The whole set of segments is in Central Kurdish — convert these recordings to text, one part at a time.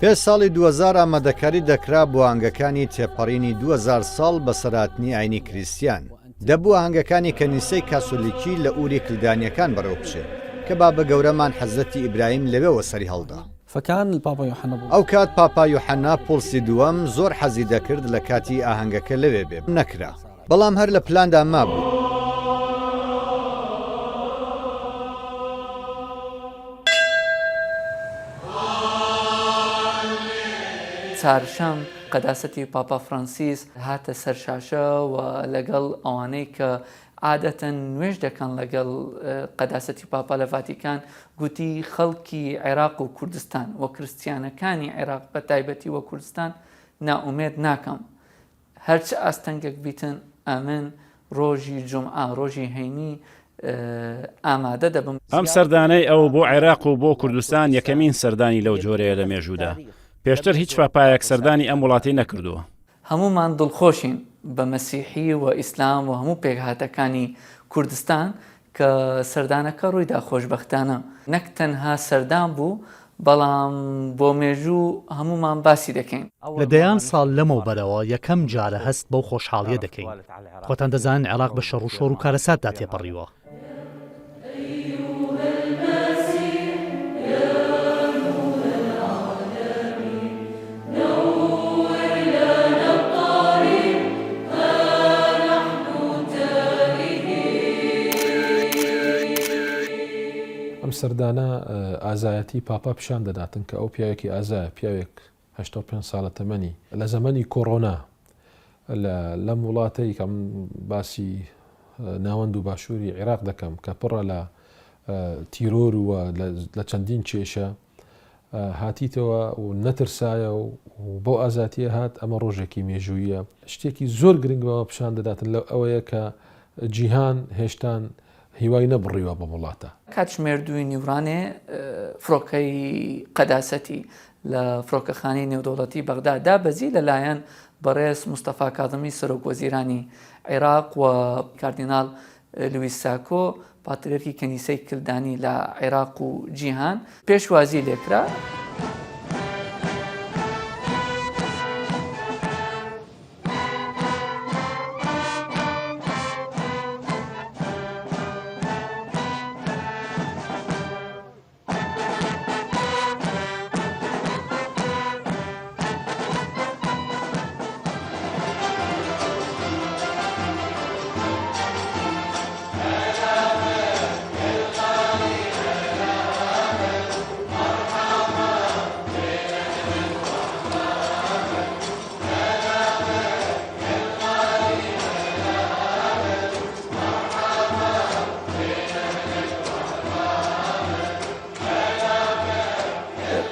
پێش ساڵی 2000 ئامادەکاری دەکرا بۆ ئاهەنگەکانی تێپەڕینی 2000 ساڵ بەسەرهاتنی ئاینی کریستیان. دەبوو ئاهەنگەکانی کەنیسەی کاسۆلیکی لە ئوری کلدانیەکان بەڕێوە بچێت، کە بابە گەورەمان حەزرەتی ئیبراهیم لەوێوە سەری هەڵدا. ئەوکات پاپا یوحەنا پۆڵسی دووەم زۆر حەزی دەکرد لە کاتی ئاهەنگەکە لەوێ بێ، نەکرا. بەڵام هەر لە پلاندا مابوو. چارشەم، قەداسەتی پاپا فرانسیس هاتە سەر شاشە و لەگەڵ ئەوانەی کە عادەتەن نوێژ دەکەن لەگەڵ قەداسەتی پاپا لە ڤاتیکان گوتی خەڵکی عێراق و کوردستان و کرستیانەکانی عێراق بە تایبەتی و کوردستان نائومێد ناکەم هەرچ ئاستەنگێک بیتن ئەمن ڕۆژی جومعە ڕۆژی هەینی ئامادە دەبم. ئەم سەردانەی ئەو بۆ عێراق و بۆ کوردستان یەکەمین سەردانی لەو جۆرەیە لە مێژوودا. پێشتر هیچ پاپایەک سەردانی ئەم وڵاتەی نەکردووە. هەموومان دڵخۆشین بە مەسیحی و ئیسلام و هەموو پێکهاتەکانی کوردستان کە سەردانەکە ڕوویدا خۆشبەختانە نەک تەنها سەردان بوو بەڵام بۆ مێژوو هەموومان باسی دەکەین. لە دەیان ساڵ لەمەوبەرەوە یەکەم جارە هەست بەو خۆشحاڵییە دەکەین. خۆتان دەزانن عێراق بە شەڕوشۆڕ و کارەساتدا تێپەڕیوە. ئەم سەردانە ئازایەتی پاپا پیشان دەداتن کە ئەو پیاوێکی ئازایە، پیاوێک 85 ساڵە تەمەنی لە زەمەنی کۆرۆنا لەم وڵاتەی کە من باسی ناوەند و باشووری عێراق دەکەم کە پڕە لە تیرۆر و لە چەندین کێشە هاتیتەوە و نەترسایە و بەو ئازاتیە هات ئەمە ڕۆژێکی مێژوویە شتێکی زۆر گرنگ بەوە پیشان دەداتن لە ئەوەیە کە جیهان هێشتان هیوای نەبڕیوە بەم وڵاتە. کاتژمێر دووی نیوڕانێ فڕۆکەی قەداسەتی لە فڕۆکەخانەی نێودەوڵەتی بەغدا دابەزی لەلایەن بەڕێز مستەفا کازمی سەرۆک وەزیرانی عێراق و کاردیناڵ لویس ساکۆ پاتریەرکی کەنیسەی کلدانی لە عێراق و جیهان پێشوازی لێکرا.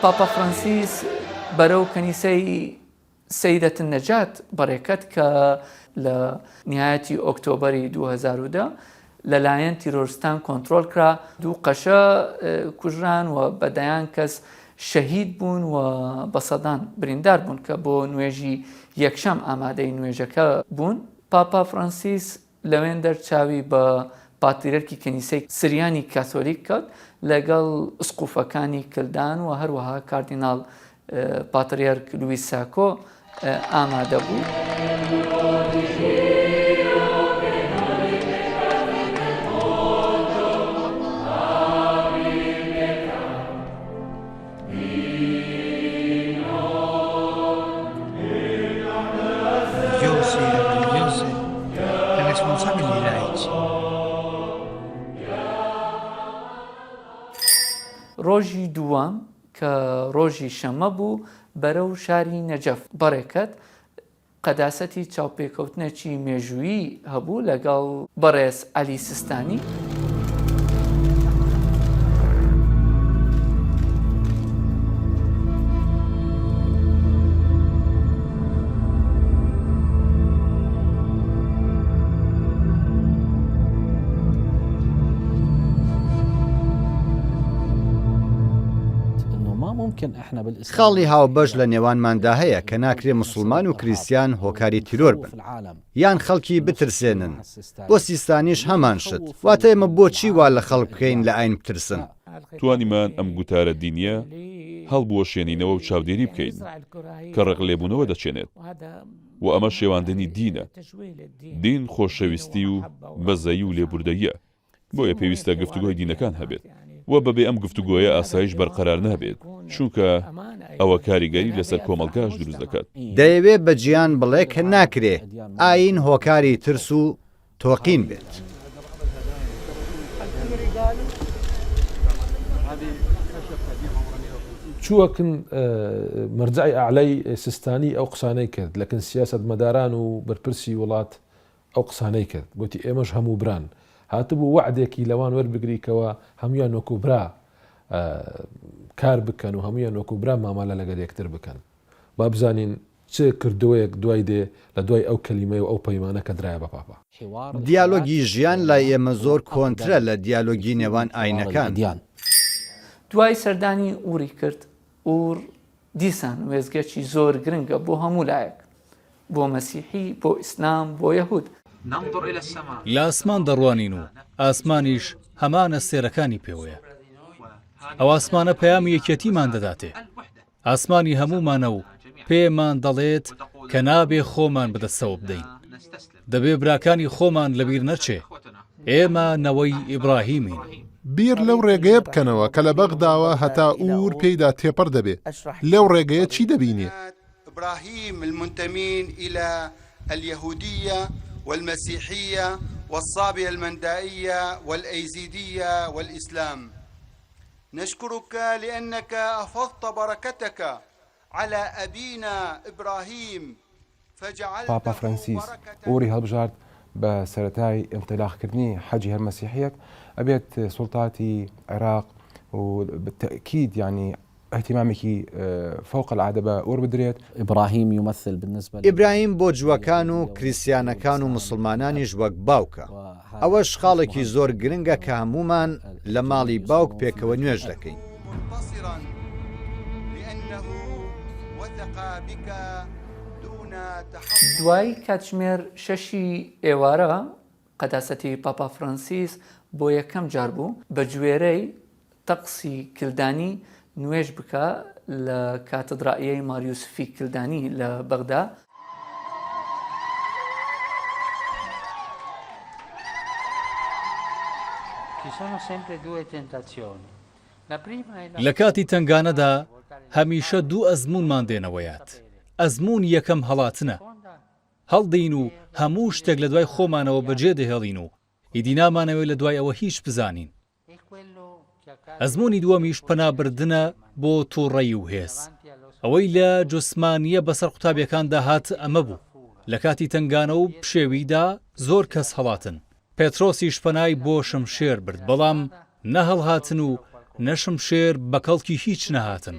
پاپا فرانسیس بەرەو کەنیسەی سەیدەت النەجات بەڕێکەت کە لە نهایەتی ئۆکتۆبەری 2010 لەلایەن تیرۆرستان کۆنترۆل کرا دوو قەشە کوژران و بە دەیان کەس شەهید بوون و بە سەدان بریندار بوون کە بۆ نوێژی یەکشەم ئامادەی نوێژەکە بوون. پاپا فرانسیس لەوێندەر چاوی بە پاتریەرکی کەنیسەی سریانی کاسۆلیک کەوت لەگەڵ ئسقوفەکانی کلدان و هەروەها کاردیناڵ پاتریەرک لویس ساکۆ ئامادە بوو. ڕۆژی دووەم کە ڕۆژی شەممە بوو بەرەو شاری نەجەف بەڕێکەت، قەداسەتی چاوپێکەوتنێکی مێژوویی هەبوو لەگەڵ بەڕێز عەلی سیستانی. خاڵی هاوبەش لە نێوانماندا هەیە کە ناکرێ موسڵمان و کریستیان هۆکاری تیرۆر بن یان خەڵکی بترسێنن، بۆ سیستانیش هەمان شت، واتە ئێمە بۆچی وا لە خەڵک بکەین لە ئاین بترسن؟ توانیمان ئەم گوتارە دینییە. هەڵبوەشێنینەوە و چاودێری بکەین کە ڕق لێبوونەوە دەچێنێت و ئەمە شێواندنی دینە. دین خۆشەویستی و بەزەیی و لێبوردەییە. بۆیە پێویستە گفتوگۆی دینەکان هەبێت و بەبێ ئەم گفتوگۆیە ئاسایش بەرقەرار نابێت، چونکە ئەوە کاریگەری لەسەر کۆمەڵگاش دروست دەکات. دەیەوێ بە جیهان بڵێ کە ناکرێ ئایین هۆکاری ترس و تۆقین بێت. چوەکن مەرجەعی ئەعلای سیستانی ئەو قسانەی کرد لەکن سیاسەتمەداران و بەرپرسی وڵات ئەو قسانەی کرد گوتی ئێمەش هەموو بران. هاتبوو وەعدێکی لەوان وەربگری کەوا هەموویان وەکوو برا کار بکەن و هەموویان وەکوو برا مامەلە لەگەر یەکتر بکەن. با بزانین چ کردوەیەک دوای دێ لە دوای ئەو کەلیمەی و ئەو پەیمانە کە درایە بە پاپا. دیالۆگی ژیان لای ئێمە زۆر کۆنترە لە دیالۆگی نێوان ئاینەکان. دوای سەردانی ئوری کرد، ئور دیسان وێستگەکی زۆر گرنگە بۆ هەموو لایەک، بۆ مەسیحی، بۆ ئیسلام، بۆ یەهود. لە ئاسمان دەڕوانین و ئاسمانیش هەمان ئەستێرەکانی پێوەیە. ئەو ئاسمانە پەیامی یەکێتیمان دەداتێ. ئاسمانی هەموومانە و پێمان دەڵێت کە نابێ خۆمان بەدەستەوە بدەین. دەبێ براکانی خۆمان لەبیر نەچێ. ئێمە نەوەی ئیبراهیمین. بیر لەو ڕێگەیە بکەنەوە کە لە بەغداوە هەتا ئوور پێیدا تێپەڕ دەبێ. لەو ڕێگەیە چی دەبینێ؟ ابراهیم المنتمین الی الیهودیە والمسیحیە والصابیە المندائیە والایزیدیە والاسلام نشکرک لانک افضت برکتک علی ابینا ابراهیم پاپا فرەنسیس ئوری هەڵبژارد بە سەرەتای ئینتیلاقکردنی حەجی هەر مەسیحیەک ئەبێت سوڵتاتی عێراق و بالتأکید یانی اهتمامێکی فوق العادە بە ئور بدرێت. ابراهیم یمثل بالنسبە ئیبراهیم بۆ جووەکان و کریستیانەکان و موسڵمانانیش وەک باوکە. ئەوەش خاڵێکی زۆر گرنگە کە هەموومان لە ماڵی باوک پێکەوە نوێژ دەکەین. دوای کاتژمێر شەشی ئێوارە قەداسەتی پاپا فرەنسیس بۆ یەکەم جار بوو بە گوێرەی تەقسی کلدانی نوێژ بکا لە کاتدرائیەی مار یوسفی کلدانی لە بەغدا. لە کاتی تەنگانەدا هەمیشە دوو ئەزموونمان دێنەوە یاد، ئەزموونی یەکەم هەڵاتنە، هەڵدێین و هەموو شتێک لە دوای خۆمانەوە بەجێ دەهێڵین و ئیدی نامانەوێت لە دوای ئەوە هیچ بزانین. ئەزموونی دووەمیش پەنابردنە بۆ تووڕەیی و هێز. ئەوەی لە جوسمانییە بەسەر قوتابییەکاندا هات ئەمە بوو، لە کاتی تەنگانە و پشێویدا زۆر کەس هەڵاتن، پێترۆسیش پەنای بۆ شمشێر برد، بەڵام نە هەڵهاتن و نە شمشێر بە کەڵکی هیچ نەهاتن.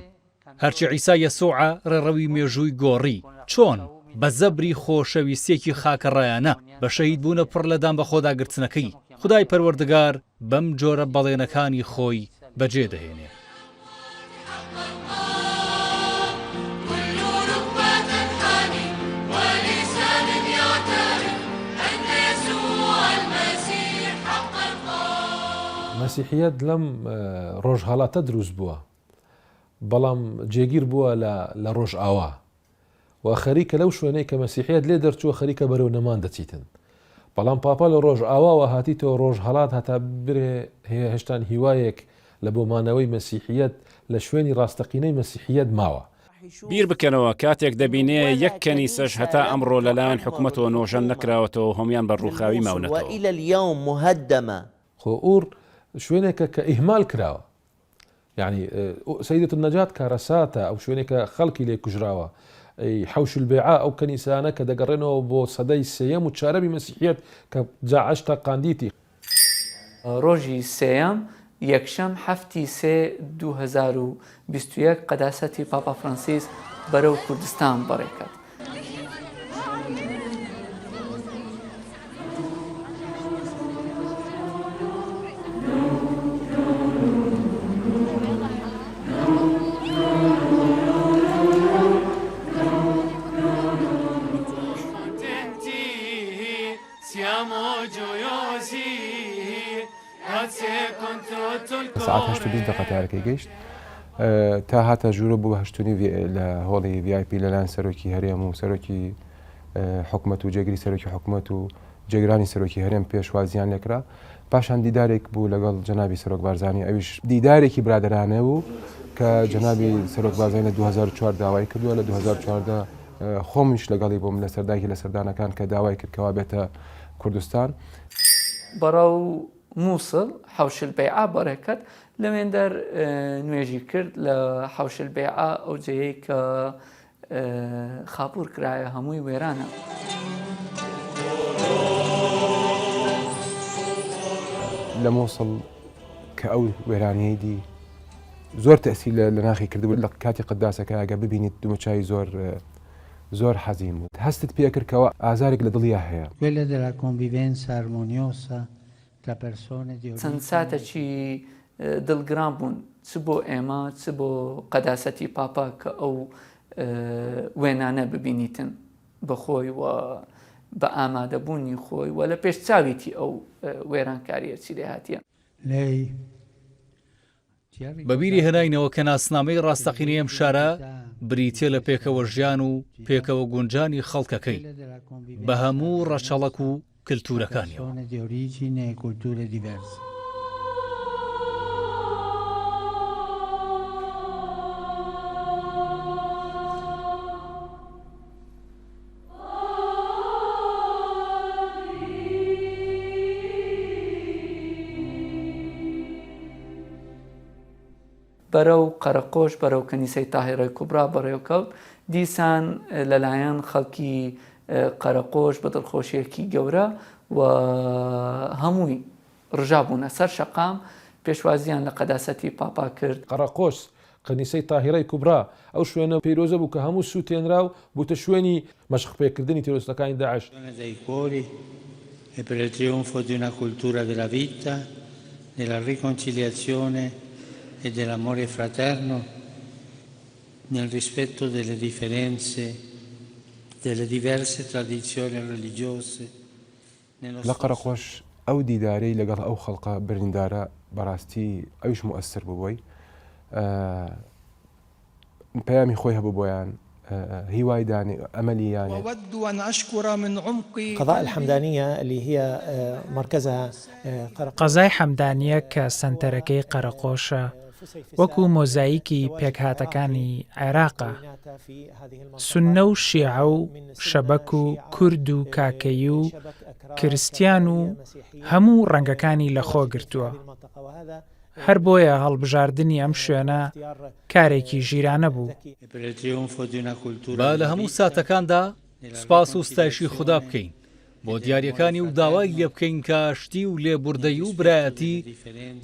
هەرچی عیسا یەسوعە ڕێڕەوی مێژووی گۆڕی. چۆن؟ بە زەبری خۆشەویستییەکی خاکەڕایانە، بە شەهیدبوونە پڕ لە دانبەخۆداگرتنەکەی. خودای پەروەردگار بەم جۆرە بەڵێنەکانی خۆی بەجێ دەهێنێ. مەسیحیەت لەم ڕۆژهەڵاتە دروست بووە بەڵام جێگیر بووە لە ڕۆژئاوا و خەریکە لەو شوێنەی کە مەسیحیەت لێ دەرچووە خەریکە بەرەو نەمان دەچیتن بەڵام پاپا لە ڕۆژئاواوە هاتیتەوە ڕۆژهەڵات هەتا برێ هەیە هێشتان هیوایەک لە بۆ مانەوەی مەسیحیەت لە شوێنی ڕاستەقینەی مەسیحیەت ماوە. بیر بکەنەوە کاتێک دەبینێ یەک کەنیسەش هەتا ئەمڕۆ لەلایەن حکومەتەوە نۆژەن نەکراوەتەوە و هەموویان بە ڕووخاوی ماونەتەوە. خۆ ئوور شوێنێکە کە ئیهمال کراوە یانی سەیدەت النەجات کارەساتە ئەو شوێنێکە خەڵکی لێ کوژراوە حوش البێعە ئەو کەنیسانە کە دەگەڕێنەوە بۆ سەدەی سێیەم و چوارەمی مەسیحیەت کە جاعش تەقاندیتی. ڕۆژی سێیەم، یەکشەم حەفتی سێ 2021 قەداسەتی پاپا فرانسیس بەرەو کوردستان بەڕێکەت. سەعات هەشت و 20 دەقە تەیارەکەی گەیشت. تا هاتە ژوورە بوو بە هەشتونی لە هۆڵی VIP لەلایەن سەرۆکی هەرێم و سەرۆکی حکومەت و جێگری سەرۆکی حکومەت و جێگرانی سەرۆکی هەرێم پێشوازیان لێکرا پاشان دیدارێک بوو لەگەڵ جەنابی سەرۆک بارزانی ئەویش دیدارێکی برادەرانە بوو کە جەنابی سەرۆک بارزانی لە 2004 داوای کردووە لە 2014 خۆمیش لەگەڵی بووم لە سەرداکی لە سەردانەکان کە داوای کرد کەوا بێتە کوردستان. بەڕەو موسڵ، حوش البیعە، بەڕێکەت، لەوێندەر نوێژی کرد لە حوش البیعە ئەو جێیەی کە خاپوور کرایە هەمووی وێرانە. لە موسڵ کە ئەو وێرانیەی دی زۆر تەئسیر لە ناخی کردبوو لە کاتی قەداسەکە ئەگەر ببینیت دومەچوی زۆر زۆر حەزین بوو هەستت پێکرد کەوا ئازارێک لە دڵیا هەیە. Quella della convivenza armoniosa tra persone di چەند origine ساتەکی دڵگران بوون چ بۆ ئێمە چ بۆ قەداسەتی پاپا کە ئەو وێنانە ببینیتن بە خۆی و بە ئامادەبوونی خۆی و لە پێش چاویتی ئەو وێرانکاریە چی لێ هاتیە. Lei بەبیری هێناینەوە کە ناسنامەی ڕاستەقینەی ئەم شارە بریتییە لە پێکەوەژیان و پێکەوە گونجانی خەڵکەکەی بە هەموو ڕەچەڵەک و کلتوورەکانیەوە. بەرەو قەرەقۆش بەرەو کەنیسەی تاهیرەی کوبرا بەڕێوکەوت، دیسان لەلایەن خەڵکی قەرەقۆش بە دڵخۆشیەکی گەورە و هەمووی ڕژابوونە سەر شەقام پێشوازیان لە قەداسەتی پاپا کرد. قەرەقۆش کەنیسەی تاهیرەی کوبرا ئەو شوێنە پیرۆزە بوو کە هەموو سووتێنرا و بووتە شوێنی مەشقپێکردنی تیرۆریستەکانی داعش. E per il trionfo di una cultura della vita, della riconciliazione e dell'amore fraterno nel rispetto delle differenze, delle diverse tradizioni religiose, nello لە قەرەقۆش ئەو دیدارەی لەگەڵ ئەو خەڵقە بریندارە بەڕاستی ئەویش موئەسر بوو بۆی پەیامی خۆی هەبوو بۆیان هیوای دانێ ئەمەلی یانێ. وأود أن أشكر من عمق قضاء الحمدانیە اللي هي مركزها قرقوش. قەزای حەمدانیە کە سەنتەرەکەی قەرەقۆشە وەکو مۆزایکی پێکهاتەکانی عێراقە، سوننە و شیعە و شەبەک و کورد و کاکەیی و کرستیان و هەموو ڕەنگەکانی لەخۆ گرتووە. هەر بۆیە هەڵبژاردنی ئەم شوێنە کارێکی ژیرانە بوو. با لە هەموو ساتەکاندا سوپاس و ستایشی خودا بکەین بۆ دیارییەکانی و داوای لێ بکەین کە ئاشتی و لێبوردەیی و برایەتی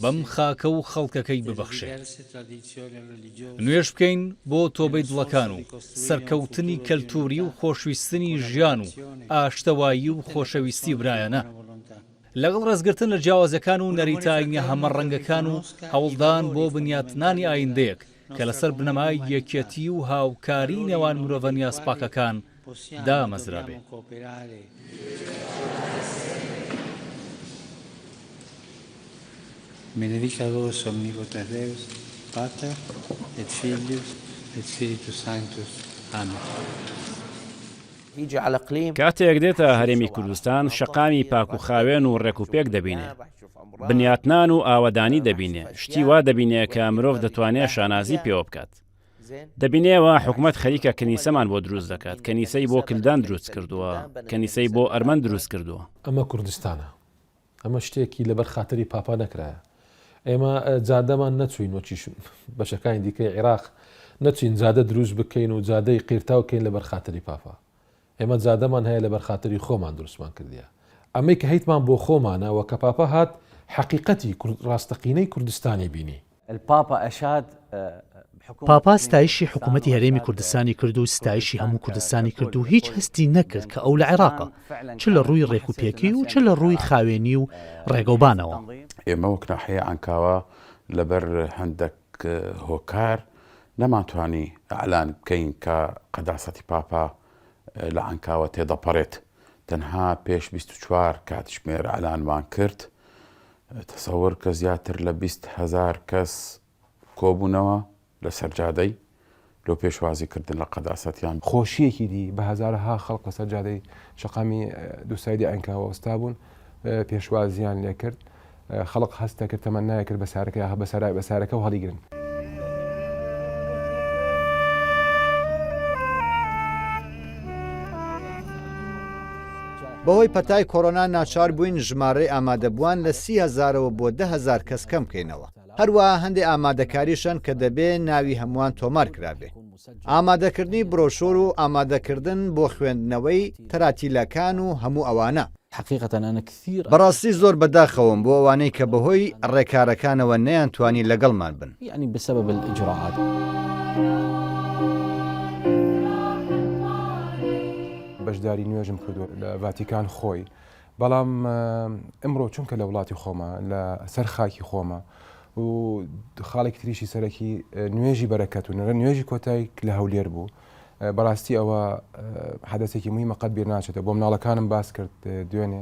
بەم خاکە و خەڵکەکەی ببەخشێ. نوێژ بکەین بۆ تۆبەی دڵەکان و سەرکەوتنی کەلتووری و خۆشویستنی ژیان و ئاشتەوایی و خۆشەویستی برایانە. لەگەڵ ڕێزگرتن لە جیاوازیەکان و نەریتە ئاینیە هەمەڕەنگەکان و هەوڵدان بۆ بنیاتنانی ئایندەیەک کە لەسەر بنەمای یەکیەتی و هاوکاری نێوان مرۆڤە نیازپاکەکان دامەزرابێ. Benedicat vos omnipotens Deus, Pater et Filius et Spiritus Sanctus. Amen. کاتێک دێتە هەرێمی کوردستان شەقامی پاک و خاوێن و ڕێکوپێک دەبینێ، بنیاتنان و ئاوەدانی دەبینێ، شتی وا دەبینێ کە مرۆڤ دەتوانێ شانازی پێوە بکات. دەبینێ وا حکومەت خەریکە کەنیسەمان بۆ دروست دەکات، کەنیسەی بۆ کلدان دروست کردووە، کەنیسەی بۆ ئەرمەن دروست کردووە. ئەمە کوردستانە. ئەمە شتێکی لەبەر خاتری پاپا نەکرایە. ئێمە جادەمان نەچووین وەکی بەشەکانی دیکەی عیراق نەچوین جادە دروست بکەین و جادەی قیرتاو کەین لەبەر خاتری پاپا. ئێمە جادەمان هەیە لەبەر خاتری خۆمان دروستمان کردیە. ئەمەی کە هەیتمان بۆ خۆمانە و کە پاپا هات حەقیقەتی ڕاستەقینەی کوردستانی بینی. الپاپا اشاد پاپا ستایشی حکوومەتی هەرێمی کوردستانی کرد و ستایشی هەموو کوردستانی کرد و هیچ هەستی نەکرد کە ئەو لە عێراقە، چ لە ڕووی ڕێکوپێکی و چ لە ڕووی خاوێنی و ڕێگەوبانەوە. ئێمە وەک ناحیەی عەنکاوە لەبەر هەندەک هۆکار نەمانتوانی ئیعلان بکەین کە قەداسەتی پاپا لە عەنکاوە تێدەپەڕێت، تەنها پێش 24 کاتژمێر ئیعلانمان کرد، تەسەور کە زیاتر لە 20 هەزار کەس کۆبوونەوە. لە سەر جادەی لۆ پێشوازی کردن لە قەداسەتیان. خۆشییەکی دی بە هەزارەها خەڵک لەسەر جادەی شەقامی دووسایدی عەنکاوە وەستابوون پێشوازییان لێکرد. خەڵک هەست دەکرد تەمەنای کرد بە سارەکە یا بە سارەکەوە هەڵیگرن. بەهۆی پەتای کۆرۆنا ناچار بووین ژمارەی ئامادەبووان لە 30 هەزارەوە بۆ 10 هەزار کەس کەم بکەینەوە. هەروەها هەندێ ئامادەکاریش هەن کە دەبێ ناوی هەمووان تۆمار کرابێ. ئامادەکردنی برۆشۆر و ئامادەکردن بۆ خوێندنەوەی تەراتیلەکان و هەموو ئەوانە. بەڕاستی زۆر بەداخەوەم بۆ ئەوانەی کە بەهۆی ڕێکارەکانەوە نەیانتوانی لەگەڵمان بن. بەشداری نوێژم کردووە لە ڤاتیکان خۆی، بەڵام ئمڕۆ چونکە لە وڵاتی خۆمە لە سەر خاکی خۆمە و خاڵێکی تریشی سەرەکی نوێژی بەرەکەت و نەرە نوێژی کۆتایی لە هەولێر بوو بەڕاستی ئەوە حدەسێکی مهمە قەت بیر ناچێتەوە بۆ مناڵەکانم باس کرد دوێنێ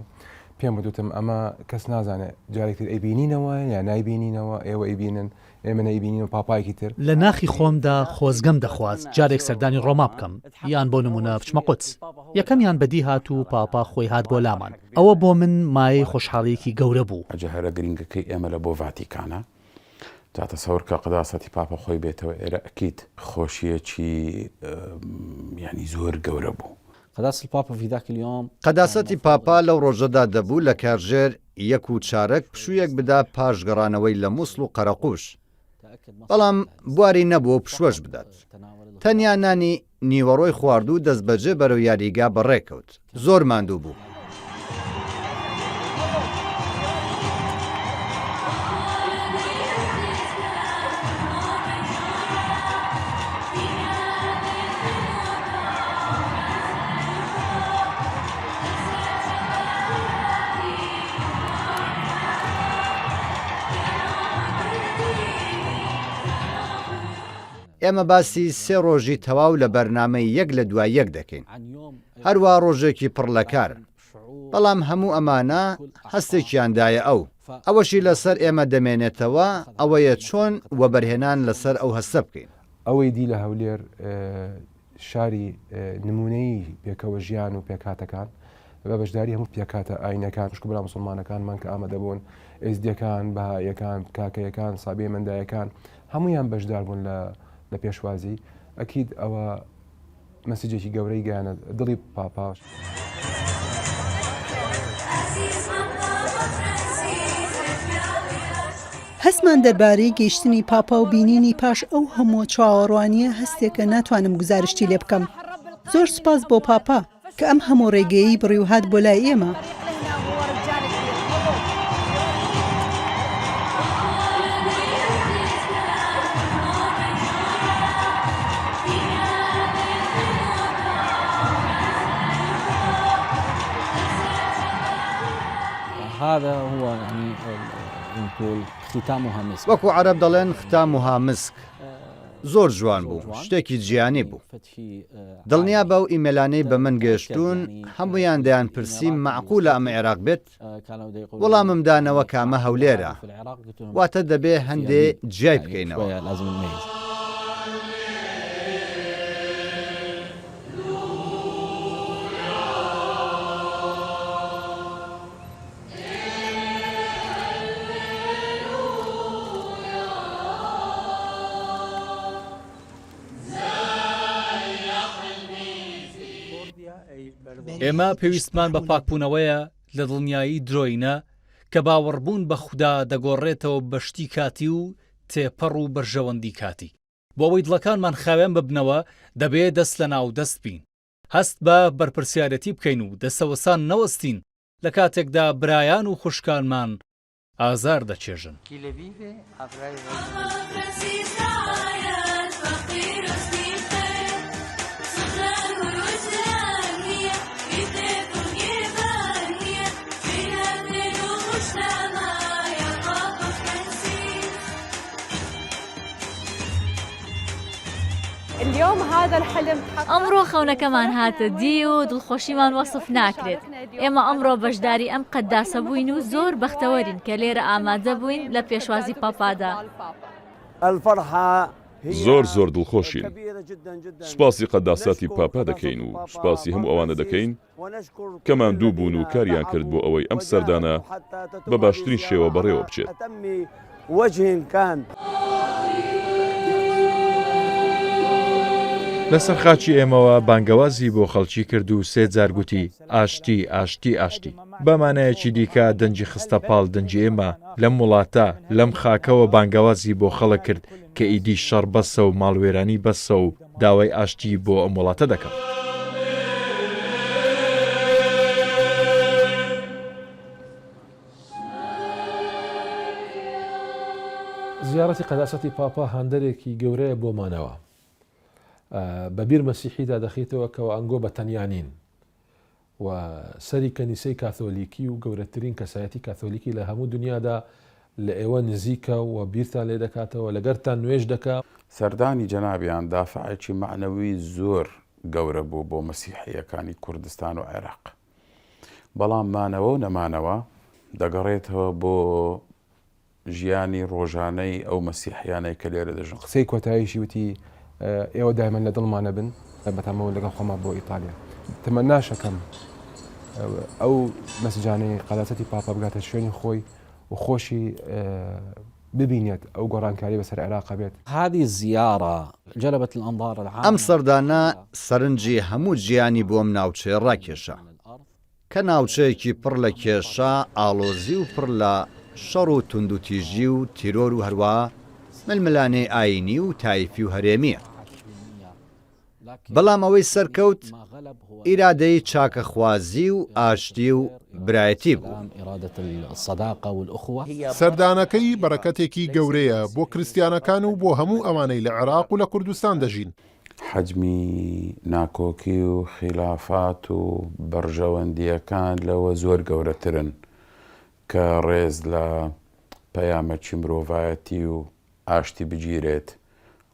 پێم وتم ئەمە کەس نازانێت جارێکتر ئەیبینینەوە یا نایبینینەوە ئێوە ئەیبینن ئێمە نەیبینین و پاپایەکی تر. لە ناخی خۆمدا خۆزگەم دەخواست جارێک سەردانی ڕۆما بکەم، یان بۆ نموونە بچمە قودس. یەکەمیان بەدی هات و پاپا خۆی هات بۆ لامان. ئەوە بۆ من مایەی خۆشحاڵییەکی گەورە بوو. حاجە هەرە گرینگەکەی ئێمە لە بۆ ڤاتیکانە. جا تەسەور کە قەداسەتی پاپا خۆی بێتەوە ئێرە ئەکید خۆشییەکی یانی زۆر گەورە بوو. قداسە الپاپا في ذاك اليوم. قەداسەتی پاپا لەو ڕۆژەدا دەبوو لە کاتژێر یەک و چارەک پشوویەک بدا پاش گەڕانەوەی لە موسڵ و قەرەقوش، بەڵام بواری نەبوو ئەو پشووەش بدات. تەنیا نانی نیوەڕۆی خوارد و دەستبەجێ بەرەو یاریگا بەڕێکەوت. زۆر ماندوو بوو. ئێمە باسی سێ ڕۆژی تەواو لە بەرنامەی یەک لە دوای یەک دەکەین. هەروا ڕۆژێکی پڕ لە کار. بەڵام هەموو ئەمانە هەستێکیان دایە ئەو. ئەوەشی لەسەر ئێمە دەمێنێتەوە ئەوەیە چۆن وەبەرهێنان لەسەر ئەو هەستە بکەین. ئەوەی دی لە هەولێر شاری نموونەیی پێکەوە ژیان و پێکهاتەکان بە بەشداری هەموو پێکهاتە ئاینەکان خوشک و برا موسڵمانەکانمان کە ئامادەبوون ئێزدیەکان بەهاییەکان کاکەیەکان سابیە مەندایەکان هەموویان بەشدار بوون لە لە پێشوازی ئەکید ئەوە مەسجێکی گەورەی گەیانە دڵی پاپاش. هەستمان دەربارەی گەیشتنی پاپا و بینینی پاش ئەو هەمووە چاوەڕوانییە هەستێکە ناتوانم گوزارشتی لێ بکەم. زۆر سوپاس بۆ پاپا کە ئەم هەموو ڕێگەیەی بڕی و هات بۆ لای ئێمە. وەکو عەرەب دەڵێن ختامها مسک زۆر جوان بوو شتێکی جیهانی بوو دڵنیابە ئەو ئیمێلانەی بە من گەشتوون هەموویان دەیان پرسیم مەعقولە ئەمە عێراق بێت وەڵامم دانەوە کە ئەمە هەولێرە واتە دەبێ هەندێ جیای بکەینەوە. ئێمە پێویستمان بە پاکبوونەوەیە لە دڵنیایی درۆینە کە باوەڕبوون بە خودا دەگۆڕێتەوە بە شتی کاتی و تێپەڕ و بەرژەوەندی کاتی. بۆ ئەوەی دڵەکانمان خاوێن ببنەوە دەبێ دەست لەناو دەست بین. هەست بە بەرپرسیارێتی بکەین و دەستەوەستان نەوەستین لە کاتێکدا برایان و خوشکانمان ئازار دەچێژن. ئەمڕۆ خەونەکەمان هاتە دی و دڵخۆشیمان وەسف ناکرێت. ئێمە ئەمڕۆ بەشداری ئەم قەداسە بووین و زۆر بەختەوەرین کە لێرە ئامادە بووین لە پێشوازی پاپادا. زۆر زۆر دڵخۆشین. سوپاسی قەداساتی پاپا دەکەین و سوپاسی هەموو ئەوانە دەکەین کە ماندوو بوون و کاریان کرد بۆ ئەوەی ئەم سەردانە بە باشترین شێوە بەڕێوە بچێت. لەسەر خاچی ئێمەوە بانگەوازی بۆ خەڵکی کرد و سێ جار گوتی، ئاشتی، ئاشتی، ئاشتی. بە مانایەکی دیکە دەنگی خستە پاڵ دەنگی ئێمە، لەم وڵاتە، لەم خاکەوە بانگەوازی بۆ خەڵک کرد کە ئیدی شەڕ بەسە و ماڵوێرانی بەسە و داوای ئاشتی بۆ ئەم وڵاتە دەکەم. زیارەتی قەداسەتی پاپا هاندەرێکی گەورەیە بۆ مانەوە. بە بیر مەسیحیدا دەخەیتەوە کەوا ئەنگۆ بە تەنیا نین و سەری کەنیسەی کاثۆلیکی و گەورەترین کەسایەتی کاثۆلیکی لە هەموو دنیادا لە ئێوە نزیکە و بیرتان لێ دەکاتەوە لەگەرتان نوێژ دەکا. سەردانی جەنابیان دافعێکی مەعنەوی زۆر گەورە بوو بۆ مەسیحییەکانی کوردستان و عێراق. بەڵام مانەوە و نەمانەوە دەگەڕێتەوە بۆ ژیانی ڕۆژانەی ئەو مەسیحیانەی کە لێرە دەژن. قسەی کۆتاییشی وتی، ئێوە دایمەن لە دڵمانە بن، بەتامەوە لەگەڵ خۆما بۆ ئیتالیا. تەمەناش ئەکەم ئەو مەسجانەی قەداسەتی پاپا بگاتە شوێنی خۆی و خۆشی ببینێت ئەو گۆڕانکاری بەسەر عێراقا بێت. هذه الزیارە جلبت الانظار العالم. ئەم سەردانە سەرنجی هەموو جیهانی بۆ ئەم ناوچەیە ڕاکێشا. کە ناوچەیەکی پڕ لە کێشە، ئاڵۆزی و پڕ لە شەڕ و توندوتیژی و تیرۆر و هەروەها ململانێی ئایینی و تایفی و هەرێمییە. بەڵام ئەوەی سەرکەوت ئیرادەی چاکەخوازی و ئاشتی و برایەتی بوو. سەردانەکەی بەرەکەتێکی گەورەیە بۆ کریستیانەکان و بۆ هەموو ئەوانەی لە عێراق و لە کوردستان دەژین. حەجمی ناکۆکی و خیلافات و بەرژەوەندییەکان لەوە زۆر گەورەترن کە ڕێز لە پەیامەکی مرۆڤایەتی و ئاشتی بگیرێت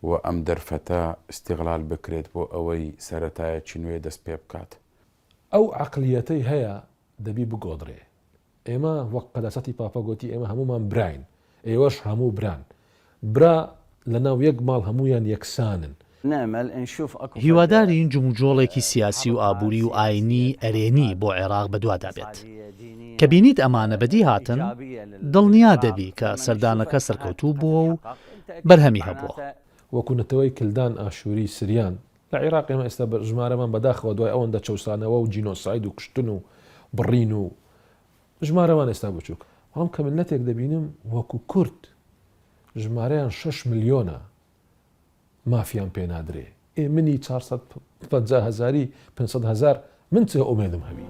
و ئەم دەرفەتە ئیستیغلال بکرێت بۆ ئەوەی سەرەتایەکی نوێ دەست پێبکات. ئەو عەقلیەتەی هەیە دەبی بگۆدرێ. ئێمە وەک قەداسەتی پاپا گۆتی ئێمە هەموومان براین، ئێوەش هەموو بران. برا لە ناو یەک ماڵ هەموویان یەکسانن. هیوادارین جموجۆڵێکی سیاسی و ئابووری و ئاینی ئەرێنی بۆ عێراق بەدوادا بێت. کە بینیت ئەمانە بەدی هاتن، دڵنیا دەبی کە سەردانەکە سەرکەوتوو بووە و بەرهەمی هەبووە. وەکو نەتەوەی کلدان، ئاشووری، سریان، لە عیراق ئێمە ئێستا ژمارەمان بەداخەوە دوای ئەوەندە چەوسانەوە و جینۆساید و کوشتن و بڕین و ژمارەمان ئێستا بچووک بەڵام کە مللەتێک دەبینم وەکو کورد ژمارەیان شەش ملیۆنە مافیان پێ نادرێ ئێ منی 450 هەزاری 500 هەزار من چ ئومێدم هەبی.